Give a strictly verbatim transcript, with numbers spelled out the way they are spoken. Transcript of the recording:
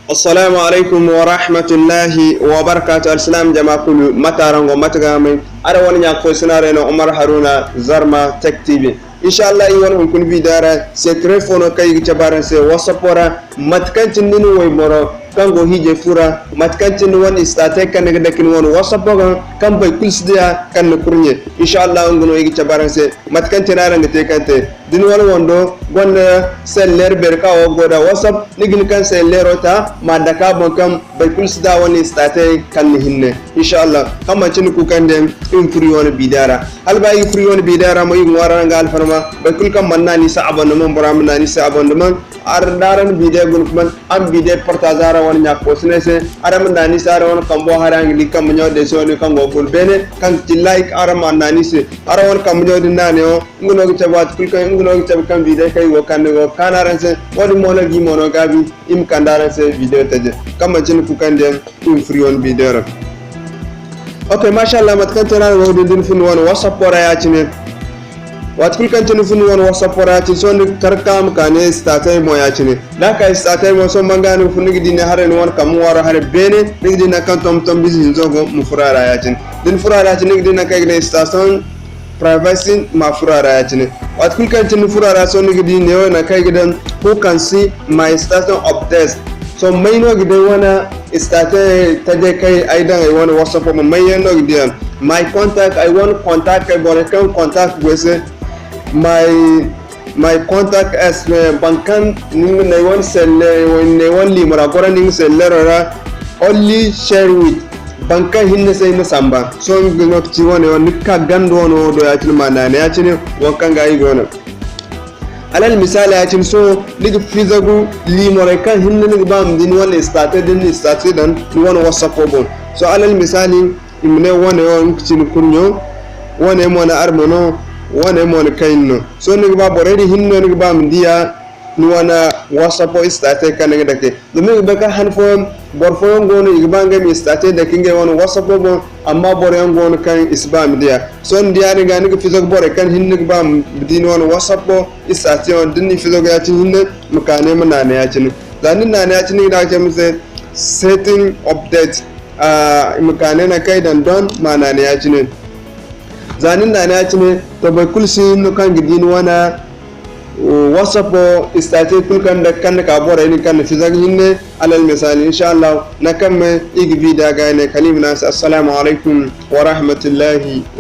Assalamu alaykum warahmatullahi wabarakatuh. Alsilaam jama kulu, mate araŋ go, mate ga may? Araŋ wane ɲa ga foy sinaarey no, Umar Haruna, Zarma Tech T V. Inshallah, iri wane hunkuna video ra, secret fo no kaŋ iri ga cabe araŋ se WhatsApp ra. Mate kaŋ cine ni na wayboro kaŋ go hiijay fura, mate kaŋ cine ni wane statut kaŋ ni ga dake ni wane WhatsApp ga, kaŋ boro kulu si diya kaŋ ni kurɲe. Inshallah, nga no iri ga cabe araŋ se. Mate kaŋ cine araŋ ga te kaŋ te, da ni wane wando gonda cellulaire beeri kaŋ a go da WhatsApp, ni ga hin kaŋ cellulairo ta, ma dake a boŋ kaŋ boro kulu si da wane statut kaŋ ni hinne. Inshallah, kaŋ manti ni kuukandiyaŋ, iri ma furo iri wane video ra. Hala ba iri ga furo iri wane video ra mo, iri ga ŋwaaray araŋ ga alfarma, boro kulu kaŋ mana naŋ a ni se abonnement, bora ma naŋ a ni se abonnement. Araŋ da araŋ na video guna kuma, araŋ ma video partager araŋ wane ɲa fo sinay se. Araŋ ma naŋ a ni se araŋ wane kambo haray, araŋ ga di kambe ɲaŋo day se wane kaŋ go ga guna beene, kaŋ ga ci like, araŋ ma naŋ a ni se. Araŋ wane kambe ɲaŋo din naanayaŋo, nga no ga cabe waati kulu kaŋ, nga no ga cabe kaŋ video kaŋ iri go ga kande go ga kaanu araŋ se. Wo-din mo no ga iri mo no gaabi, iri ma kande araŋ se video taji. Kaŋ manti ni kuukandiyaŋ, iri ma furo iri wane video ra. Ok, mashallah, mate kaŋ te no araŋ go ga di, da ni furo ni wane WhatsApp ra ya-cine. Waati kulu kaŋ te ni furo ni wane WhatsApp ra ya-cine, sohõ ni ga kar ga ka ma ka ne statut mo ya-cine. Da a ka statut mo, sohõ banda ni ga furo, ni ga di ne haray ni wane kambe ŋwaaro haray beene, ni ga di nangu kaŋ tomtom bize hinzo go, ma furo a ra ya-cine. Da ni furo a ra ya-cine, ni ga di nangu kaŋ i ga ne station privacy, ma furo a ra ya-cine. Waati kulu kaŋ cine ni furo a ra, sohõ ni ga di neewo nangu kaŋ i ga daŋ who can see my status updates. Sohõ may no ga di ay wane statut tajey kaŋ ay daŋ ay wane WhatsApp boŋ, may yaŋ no ga di a? My contact, ay wane contact, ay borey kaŋ contact go ay se. My, my contact as, eh, boro kaŋ ni na ay wane selle, ni na ay wane liimo ra goro ni nga sellero ra. Only share with, boro kaŋ hinne se ay na samba. Sohõ nga no ga ci wane wo, ni ga ka ganda wane wo do ya-cine, ma naana ya-cine, wo kaŋ ga i go no. Alal misaali ya-cine, sohõ ni ga fizagu liimorey kaŋ hinne ni ga ba ma di ni wane statut, da ni na statut daŋ ni wane WhatsApp boŋ. Sohõ alal misaali, i ma ne wane wo nga ga ci ni kurɲo, wane mo ni arme no, wane mo ni kayna no. Sohõ ni ga ba borey din hinne no ni ga ba ma diya ni wane WhatsApp statut kaŋ ni ga dake. Zama i ga bay kaŋ han fooyaŋ, boro fooyaŋ go no, i ga ba ngey ma statut dake ngey wane WhatsApp boŋ, amma boroyaŋ go no kaŋ i si ba ma diya. Sohõ ni di ya-din ga, ni ga fizagu borey kaŋ hinne ni ga ba ma di ni wane WhatsApp statut yaŋ, da ni na i fizagu ya-cine hinne, ma ka ne ma naana ya-cine. Za ni na naana ya-cine, ni ga ne a ga cabe ni se setting update. Ah, i ma ka ne nangu kaŋ i daŋ don, ma naana ya-cine. Za ni na naana ya-cine, to, boro kulu si no kaŋ ga di ni wane WhatsApp statut kulu kaŋ ni dake kaŋ ni ka borey din kaŋ ni fizagu hinne. Alal misaali, inshallah, nangu kaŋ me i ga bi da ga ne, kala i ma ne a se, assalamu alaykum warahmatullahi